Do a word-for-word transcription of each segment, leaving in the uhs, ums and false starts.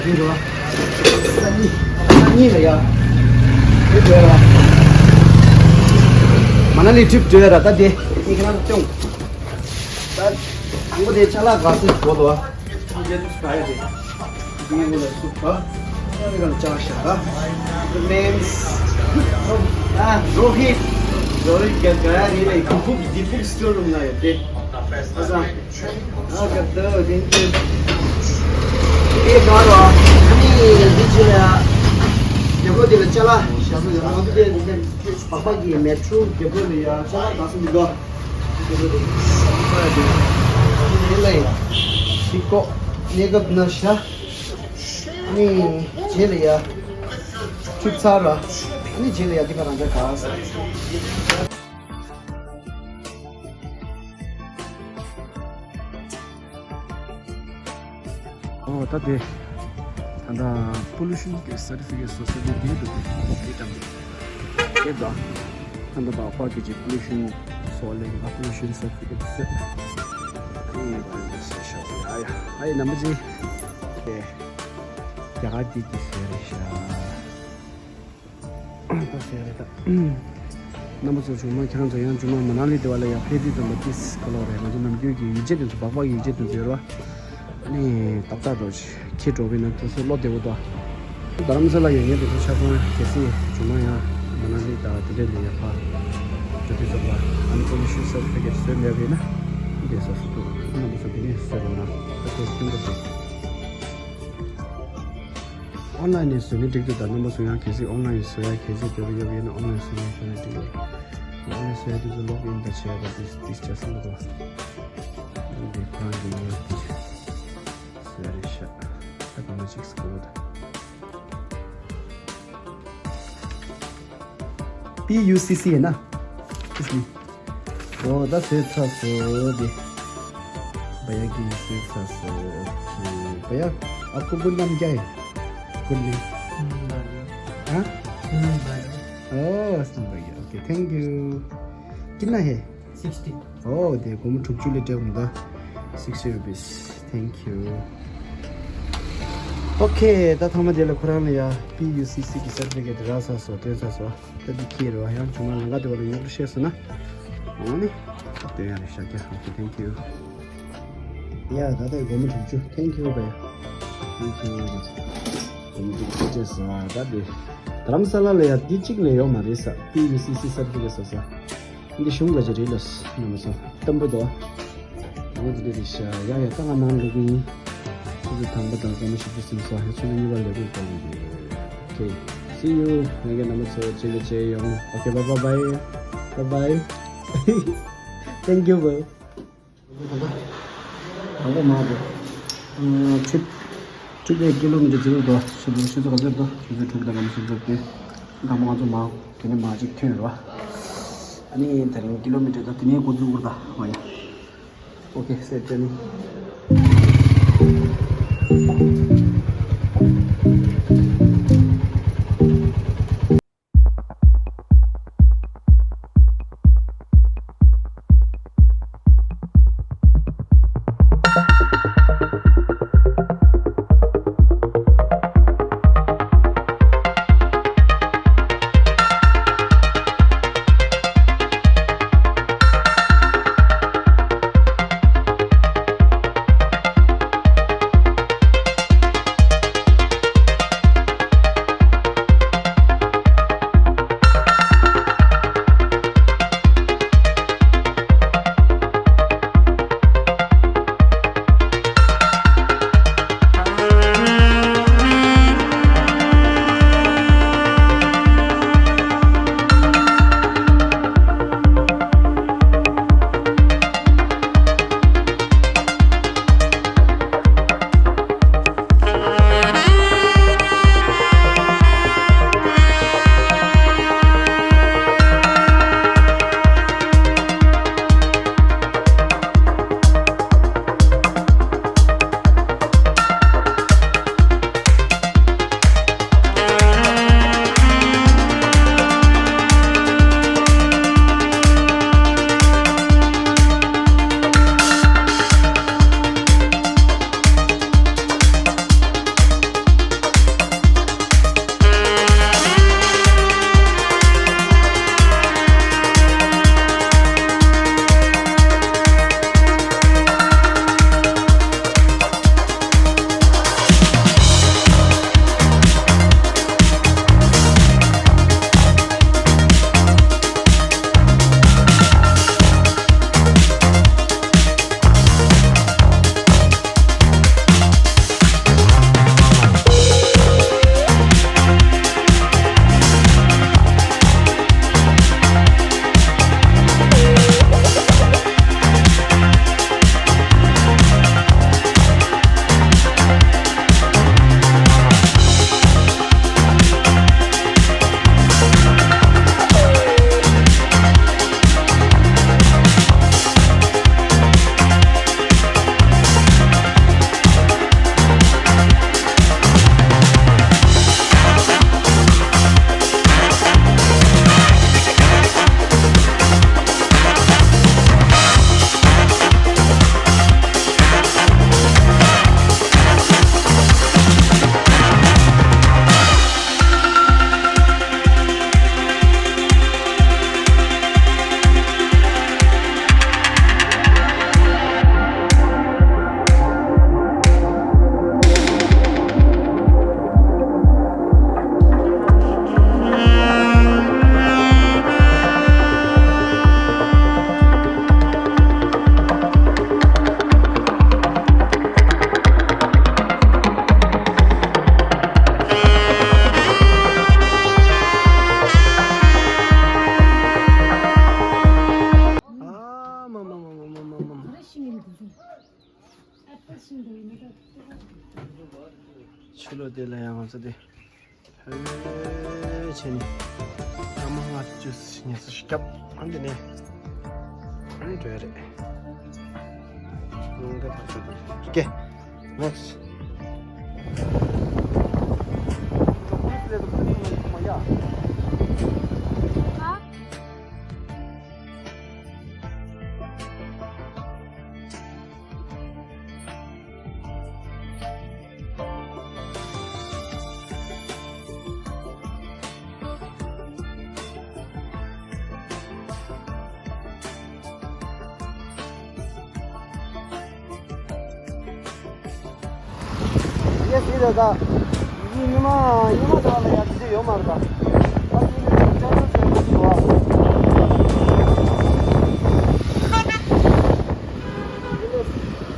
རེད་བ། སང་ཉིན། སང་ཉིན་ལ་ཡ། དེ་འགྲོ་ཡ་ར། མ་ན་ལི་ཊི་རིབ་འགྲོ་ཡ་ར་ད་དེ། ངས་ཁྱེད་རང་ཚོ་སྐྱོང་། ད། དང་པོ་དེ་ཅ་ལག་ག་ཚོད་དགོས་འདུག་བ། ཅ་ལག་ཚོད་ག་ཡ་དེ། དེའི་སྒོ་ལ་སུབ་པ། ཨ་ནི་གང་ཅ་ལག་བཞག་ད། The names. ཨ། རོ་ཧིད། རོ་ཧིད་ག་ག་ཡ་རེད་ལ། དི་ཕུག་དི་ཕུག་སི་ཊོར་རུམ་ན་ཡོད་དེ། ཨ་ས། ཨ་ཀ་ཏོ། Thank you. དེ་ག་ར། ཨ་ནི་འདི་ཅི་ལ། རྒྱབ་ལོགས་དེ་ལ་ཅ་ལག་ཞབས་བཞག་ཡོད། ང་ཚོ་དེ་འདི་སྦག་སྦག་གི་མེ་ཊོ་རྒྱབ་ལོགས་ལ་ཡ་ཅ་ལག་ག་ཚོད་མི་འདུག་དེ་ལ་ཡ་ཤི་ཀོ་ནེ་གབ་ན་ཤ། ཨ་ནི་རྗེས་ལ་ཡ་ཁྲུ་ཚར་ར། ཨ་ནི་རྗེས་ལ་ཡ་འདི་ག་རང་ཅག་ག་ས། ཨོ་ད་དེ། ད་ལྟ་པོ་ལུ་ཤན་གྱི་སར་ཊི་ཕི་ཀེཊ་བཟོ་ས་དེ་དེ་འདུག་དེ་དེ་ཀྲམ་དེ་ད། ད་ལྟ་པཱ་ཀི་ཅི་པོ་ལུ་ཤན་བཟོ་ལེན་པ་པོ་ལུ་ཤན་སར་ཊི་ཕི་ཀེཊ་བཟོས། ཨེ་ད་ཡིན་ཟེར་ཤག་ཡ་ཡ་ཨེ་རྣམ་པ་ཅི། ཨེ། རྒྱ་གར་དེ་གི་ཟེར་རེད་ཤག་ད་ཟེར་རེད་ད། རྣམ་པ་ཚོ་ཆུང་མ་ཁྱེད་རང་ཚོ་ཡང་ཆུང་མ་མ་ན་ལི་དེ་བ་ལ་ཡང་ཕེབས་དུས་ཙམ་པ་ཏིས་ཁ་ལོ་རེད། ང་ཚོ་ནམ་རྒྱུན་གྱི་ཡིག་ཆ་དེ་ཚོ་སྦག་སྦག་གི་ཡིག་ཆ་དེ་ཚོ་ཡོད་རེད་བ། ཨ་ནི་ཏག་ཏག་འགྲོ་ཁྱེད་འགྲོ་བའི་ནང་དེ་ཚོ་བློ་བདེ་བོ་འདུག་རྡ་རམ་ས་ལ་ཡོད་མཁན་དེ་ཚོ་ཆ་ཚང་གལ་སྲིད་ཆུང་མ་ཡང་མ་ན་ལི་དང་དེ་འདྲས་ལ་ཡང་ཕར་འགྲོ་དུས་ཙམ་པ་ཨ་ནི་པོ་ལུ་ཤན་སར་ཊི་ཕི་ཀེཊ་བཟོས་མེད་པ་ཡིན་ན་དེ་བཟོ་སུ་འདུག་རྣམ་པ་ཚོ་དེ་ནས་བཟོས་པ་ན་ད་དེ་ཁྱོད་འགྲོ་དུས། ཨོན་ལའིན་ནས་བཟོས་ནས་འགྲིག་འདུག་ད་རྣམ་པ་ཚོ་ཡང་གལ་སྲིད་ཨོན་ལའིན་བཟོ་ཡ་གལ་སྲིད་འདོད་པ་ཡོད་པ་ཡིན་ན་ཨོན་ལའིན་བཟོས་ནས་ཤོར་ན་འགྲིག་ཡོད། ཨོན་ལའིན་བཟོ་ཡ་དེ་ཚོ་ལོག་ཨིན་དང་བྱས་པ་དེ་དེ་ཆ་སྲིད་འདུག་ག་འདི་ཁོ་རང་གི་ཡིན་ཡ་དེ་བཟོ་ཡ་རེད་ཤག་ད་ག་མ་ཅིག་སྐོར་བ་ད། པི་ཡུ་སི་སི་ཡིན་ན། ཨོ་ད་བཟོས་ཚར་སོང་དེ། भैया की सेल सासो। ओके भैया, आपको गुड नाम क्या है? Good name. हाँ? ओह, सुन भैया। Okay, thank you. कितना है? सिक्सटी। ओह, देखो, मैं ठुक चुले टेक हूँ दा। Sixty rupees. Thank you. ཨོ་ཁེ། ད་ཐ་མ་དེ་ལ་ཁོ་རང་ལ་ཡ་པི་ཡུ་སི་སི་གི་སར་ཊི་ཕི་ཀེཊ་རག་ཚར་སོང་། སྟོན་ཚར་སོང་། ད་འདི་ཁྱེར་རོ། ཡང་ཆུང་མ་ལང་ཀ་དེ་བ་ལ་ཉོ་རོ་ཤེས་སོང་ན། འོ་ནི། སྟོན་ཡ་རེད་ཤག་ཀྱ། ཨོ་ཁེ། ཐེང་ཀྱུ། ཡ་ད་ལྟ་སྒོར་མོ་དྲུག་ཅུ། ཐེང་ཀྱུ་བེ། ཐེང་ཀྱུ། སྒོར་མོ་དྲུག་ཅུ་སྤྲད་སོང་། ད་དེ། རྡ་རམ་ས་ལ་ལ་ཡ་འདི་གཅིག་ལས་ཡོད་མ་རེད་ས། པི་ཡུ་སི་སི་སར་ཊི་ཕི་ཀེཊ་སོ་སོ། འདི་གཞུང་ལ་ཅི་རེད་ལ་སི་ནམ་སོ་བརྟན་པོ་དོ། འོ་འདི་འདྲ་རེད་ཤག་ཡ་ཡ་ད་ང་ནང་འགྲོ་གི་ཡིན། ཁྱེད་ཚོ་དང་པོ་དང་སྐར་མ་བཞི་བཅུ་ཟིན་སོང་། ཡ་ཚོ་ནི་གཉིས་པ་ལས་ཁུངས་གཏོང་གི་ཡོད། Okay, see you. ང་གི་རྣམ་པ་ཚོ་ཅི་ལ་ཅི་ཡོང་། Okay, bye bye bye. Bye bye. Thank you bro. དང་པོ་མ་འགྲོ། ཆུ། དྲུག་པའི་ཀི་ལོ་མི་ཊར་ཟེར་བ་དོ། ཆུ་ཚོད་ཆུ་ཚོད་ག་ཚོད་དོ། ཆུ་ཚོད་དྲུག་དང་སྐར་མ་བཞི་བཅུ་ཟིན། དང་པོ་ང་ཚོ་མ་དེ་ནས་མ་གཅིག་ཐོན་རོ། ཨ་ནི་དེ་རིང་ཀི་ལོ་མི་ཊར་དང་དེ་ནས་འགོ་འཛུགས་དགོས་ད་མ་ཡ། Okay, set journey. ཆུ་ལོ་དེ་ལ་ཡང་ང་ཚོ་དེ། ཧེ་བྱས་ནས་སྐར་མ་ལྔ་བཅུ་ཉི་ཤུ་སྐྱབས་ཨང་དེ་ནས་ཨང་འགྲོ་ཡ་རེད། ལུང་དེ་ཐག་ཆོད་དེ། ཀེ། ནེགསི། ཡེ་སི་རེད་ད། ཉི་མ་ཉི་མ་དེ་བ་ལ་ཡ་དེ་འདྲ་ཡོད་མ་རེད་ད། ད་དེ་ནི་ཅ་ལག་ཟེར་བ་ཞིག་འདུག་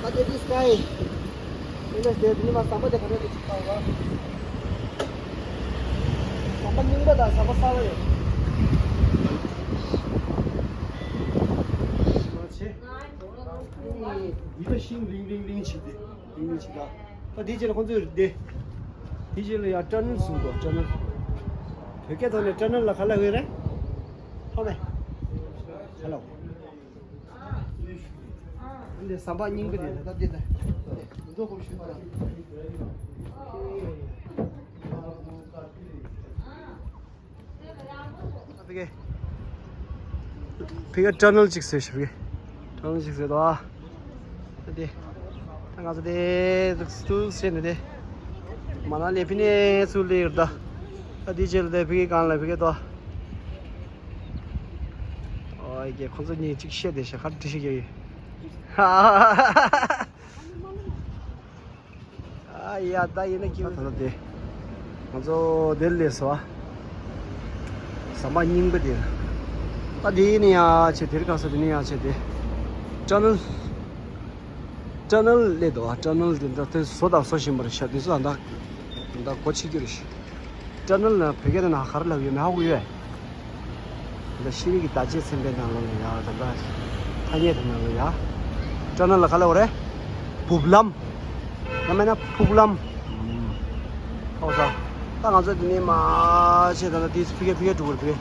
ཨ། ད་དེ་དེ་སྐའི། དེ་ནས་དེ་ཉི་མ་ཟམ་པ་དེ་ག་འདྲ་དེ་ཅིག་ཁ་བ། ཟམ་པ་རྙིང་པ་དང་ཟམ་པ་གསར་པ་ཡོད། མ་ཆེ། འདི་ད་ཤིང་རིང་རིང་རིང་ཞིག་དེ། རིང་རིང་ཞིག་ད། ད་དེ་རྗེས་ལ་ཁོང་ཚོས་དེ། དེ་རྗེས་ལ་ཡ་ཊ་ནལ་བཟོས་འདུག་ཊ་ནལ། བོད་སྐད་ཐོག་ནས་ཊ་ནལ་ལ་ག་ལབ་ཀྱི་རེད། ཧ་ལས། ཧ་ལོ། འདི་ཟམ་པ་རྙིང་པ་དེ་ད་ལྟ་འདི་ད། འགྲོ་དགོས་ཞུ་ད། ཕ་གི། ཕ་གི་ཊ་ནལ་གཅིག་བཟོས་ཤག་ཕ་གི། ཊ་ནལ་གཅིག་བཟོས་འདུག་ཨ། ད་དེ། ད་ང་ཚོ་དེ་ཟུག་ཟུག་བྱས་ནས་དེ། མ་ན་ལི་ཕི་ནས་ཚུར་སླེབས་ཡོད་ད། ད་དེ་རྗེས་ལ་དེ་ཕ་གི་སྒང་ལ་ཕ་གི་འདུག་ཨ། ཨོ་ཡ། ཁོང་ཚོ་གཉིས་གཅིག་བཤད་བསྡད་ཤག་ག་རེ་འདྲི་ཤེས་ཀྱི་ཡོད། ཨ་ཡ། ད་ཡིན་ན་ཁྱི་ད་ལྟ་དེ། ང་ཚོ་དེར་སླེབས་སོང་ཨ། ཟམ་པ་རྙིང་པ་དེ། ད་དེ་ཡིན་ན་ཡང་ཆེ་དེར་ག་ས་དེ་ནི་ཡང་ཆེ་དེ། ཊ་ནལ། ཊ་ནལ་སླེབས་འདུག་ཨ། ཊ་ནལ་དེ་འདྲ་དེ་བཟོ་དང་བཟོ་བཞིན་པ་རེད་ཤག་དེ་ཚོ་ད་ད་སྒོ་ཕྱེ་རྒྱུ་རེད་ཤག་ཊ་ནལ་ལ་བོད་སྐད་ནང་ག་རེ་ལབ་ཡོད་མེད་ཧ་གོ་ཡོད། འདི་ཤེས་རིག་གི་བརྡ་ཆད་ཚན་པའི་ནང་ལོགས་ལ་ཡ་ད་ལྟ་ཐ་སྙད་དེ་ནང་ལ་ཡ། ཊ་ནལ་ལ་ག་ལབ་དགོས་རེད། སྦུབ་ལམ། ཡང་མིན་ན་ཕུག་ལམ། ཨོ་ས། ད་ང་ཚོ་འདི་ནས་མར་ཆེ་ད་ལྟ་དེ་ཕི་གེ་ཕི་གེ་འགྲོ་དགོས་རེད།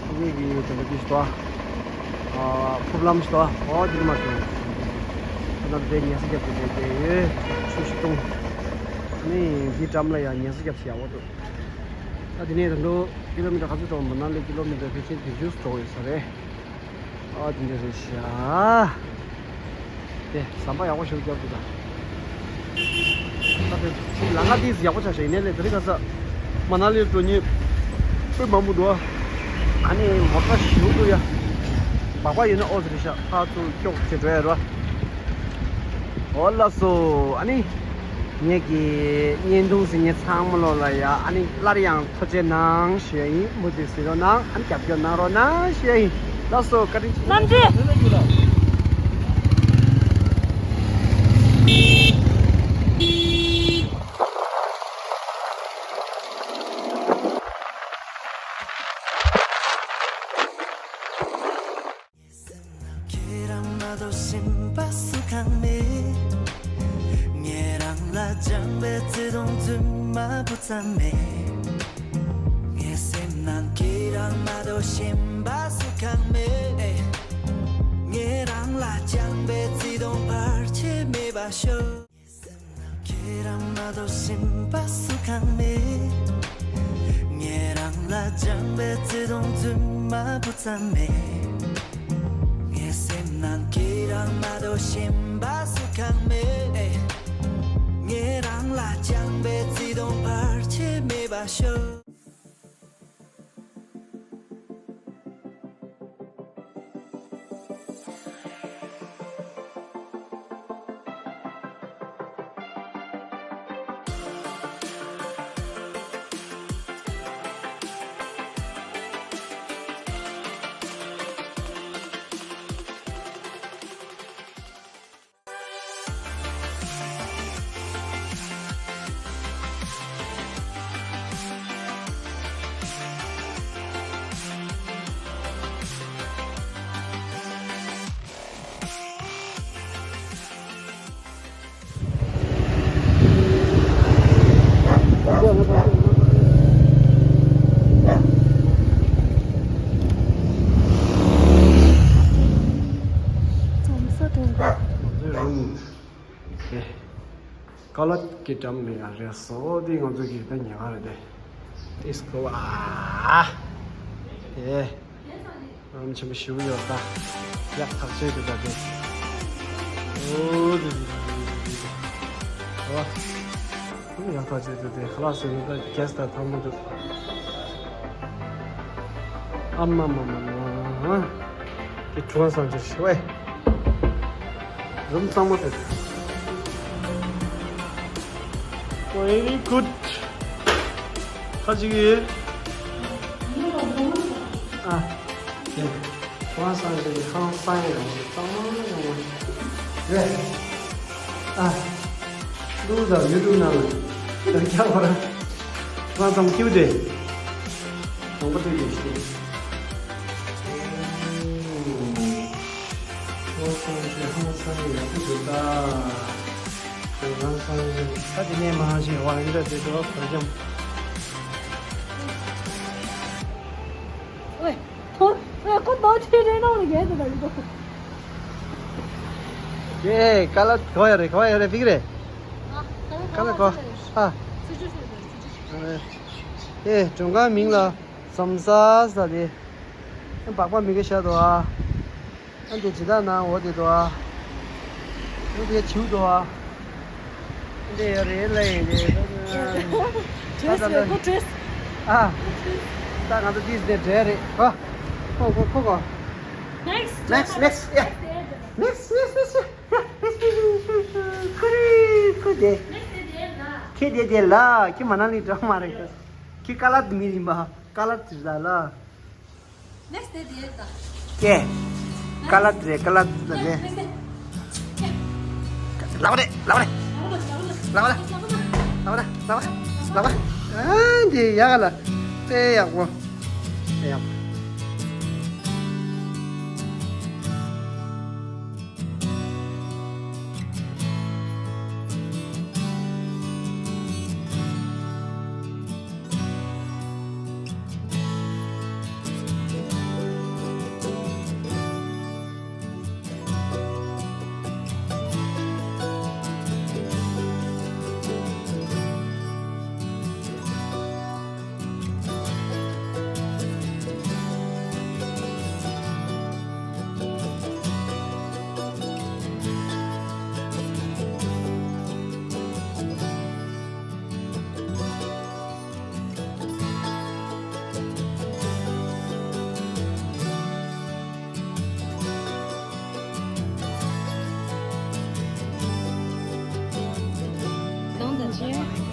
ཕི་གེ་གི་ད་ལྟ་དེ་ཞུ་ད། ཨ་ཕུག་ལམ་ཞུ་ད། ཨོ་འདི་ནས་མར་ཞུ། ད་ལྟ་དེ་ཉལ་ས་རྒྱབ་ཀྱི་རེད་དེ་ཡོད། ཆུ་ཞིག་འཐུང་། ཨ་ནི་འདི་འགྲམ་ལ་ཡ་ཉལ་ས་རྒྱབ་ས་ཡག་པོ་འདུག་ད་དེ་ནས་ད་དུང་ཀི་ལོ་མི་ཊར་ག་ཚོད་འགྲོ། མ་ན་ལི་ཀི་ལོ་མི་ཊར་ཕལ་ཆེར་བདུན་ཅུ་འགྲོ་ཡོད་ས་རེད། ཨ་དེ་འདྲ་རེད་ཤག་དེ་ཟམ་པ་ཡག་པོ་ཞིག་བརྒྱབ་འདུག་ད་དེ་ལམ་ཁ་དེ་ཡག་པོ་ཆགས་ཤག་ཡིན་ནའི་ལས་དེ་རིང་ཁ་སང་མ་ན་ལི་འགྲོ་མཁན་དཔེ་མང་པོ་འདུག་ཨ་ནི་མོ་ཊ་ཞེ་པོ་འདུག་ཡ། སྦག་སྦག་ཡོད་ན་ཨོ་ཙི་རེད་ཤག་ཕར་ཚུར་ཀྱོག་བྱས་འགྲོ་ཡ་རེད་པ། འོ་ལགས་སོ། ཨ་ནི། ངེད་ཀྱི་བརྙན་ཐུང་གཟིགས་མཁན་ཚང་མ་ལོ་ལ་ཡ། ཨ་ནི་སླར་ཡང་ཐུགས་རྗེ་གནང་ཞུ་ཡ་ཡིན། མུ་མཐུད་གཟིགས་རོགས་གནང་། ཨ་ནི་རྒྱབ་སྐྱོར་གནང་རོགས་གནང་ཞུ་ཡ་ཡིན། ལགས་སོ། བཀའ་དྲིན་ཆེ། གནང་རྗེས། ཁྱེད་རང་མ་གཏོགས་གཞན་པ་སུ་གང་མེད། ངེད་རང་ལ་སྦྱངས་པའི་བརྩེ་དུང་རྫུན་མ་བུ་ཙམ་མེད། ངའི་སེམས་ནང་ཁྱེད་རང་མ་གཏོགས་གཞན་པ་སུ་གང་མེད། ངེད་རང་ལ་སྦྱངས་པའི་བརྩེ་དུང་བར་ཆད་མེད་པར་ཤོག་ཁྱེད་རང་མ་གཏོགས་གཞན་པ་སུ་གང་མེད། ངེད་རང་ལ་སྦྱངས་པའི་བརྩེ་དུང་རྫུན་མ་བུ་ཙམ་མེད། ངའི་སེམས་ནང་ཁྱེད་རང་མ་གཏོགས་གཞན་པ་སུ་གང་མེད། ངེད་རང་ལ་སྦྱངས་པའི་བརྩེ་དུང་བར་ཆད་མེད་པར་ཤོག་ཀ་ལ་གི་འགྲམ་ནས་ཡང་རེད་སོ། དེ་ང་ཚོ་གི་ད་ཉལ་ཁང་རེད་དེ། ཏིས་ཀོ་ཨ། དེ། རམ་ཆེན་པོ་ཞིག་ཡོད་ད། ཡག་ཐག་ཆོད་དེ་ད་དེ། ཨོ་དེ་དེ་དེ་དེ་དེ། ཨོ། ཡག་ཐག་ཆོད་དེ་དེ་ཁ་ལག་ཟོས་ནས་ད་གེས་ད་ཐང་མོ་འདུག་ཨ་མ་མ་མ་མ། དེ་གྲུ་ཁང་སང་ཅིག་ཤི་བས། རུམ་གཙང་མོ་དེ། Very good. ཁ་ཅིག་ཡོད། ཨ། དེ། གྲུ་ཁང་སང་ཅིག་ཁང་སང་ཡོད་རུམ་གཙང་མོ་ཡོད་རེད། ཨ། ལུག་དང་ཡུ་ཊུབ་ནང་ལ་རྒྱག་པ་ར། ཁང་ཙམ་ཁྱིའུ་དེ། དང་པོ་དེ་དེ་ཤི། ཧང་སང་ཧང་སང་ཡག་པོ་འདུག་ད། ཧང་སང་ད་དེ་ནས་མ་ཧང་ཞིག་ཝང་ཡིན་ད་དེ་དོ་བར་འཇམ། ཨོའི། ཁོ་ཁོ་ནོར་ཁྲི་རེ་ནོར་རེ་གས་དེ་ད་ཡིན་དོ། ཡེ་ཀ་ལ་གོ་ཡ་རེ་གོ་ཡ་རེ་ཕིག་རེ། ཀ་ལ་གོ། ཨ། ཡེ་མགྲོན་ཁང་མིང་ལ། ཟམ་ས་ས་དེ། སྦག་སྦག་མི་གེ་ཤ་དོ་ཨ། ཨ་འདི་ཇི་ལྟར་ན་འོ་དེ་དོ་ཨ། འོ་དེ་བྱིའུ་དོ་ཨ། འདི་ཡོད་རེད་ལ་ཡིན་རེད། ད་ད་ད། ཨ། ད་ང་ཚོ་ཏིས་དེ་འདྲ་རེད་ཨ། ཁོ་ཁོ་ཁོ་ཁོ། Next, next, next, yeah. Next, next, next, yeah. Next, next, next, next, next. ཁུ་རི་ཁུ་དེ། ཁྱེད་དེ་དེ་ལ་ཁྱེད་མ་ན་ལི་འགྲོ་མ་རེད། ཁྱེད་ཀ་ལ་མི་ཡིན་པ། ཀ་ལ་དེ་ལ་ལ། Next day དེ་ད། ཀེ། ཀ་ལ་དེ་ཀ་ལ་དེ་ལ་ལེ། Next day. ལབ་རེད་ལབ་རེད། ལབ་རེད་ལབ་རེད། ལབ་རེད་ལབ་རེད། ལབ་རེད། ཨ་འདི་ཡག་ལ། དཔེ་ཡག་པོ། དཔེ་ཡག་པོ།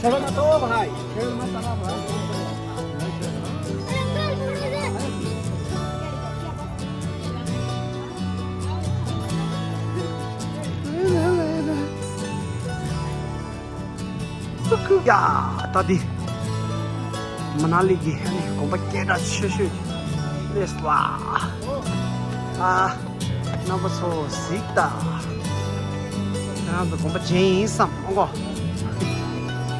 चलो ना तो भाई, फिर मत चला भाई। ཡ། ད་འདི་མ་ན་ལི་གི་ཨ་ནི་དགོན་པ་སྐད་གྲགས་ཆེ་ཤོས་ཀླེས་ལ། ཨ། རྣམ་པ་ཚོ་གཟིགས་དང་། ང་རང་ཚོ་དགོན་པ་ཅན་ཡིན་བསམ་ཨོ་གོ།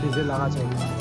དེ་འདྲའི་ལ་ཁ་ཅན།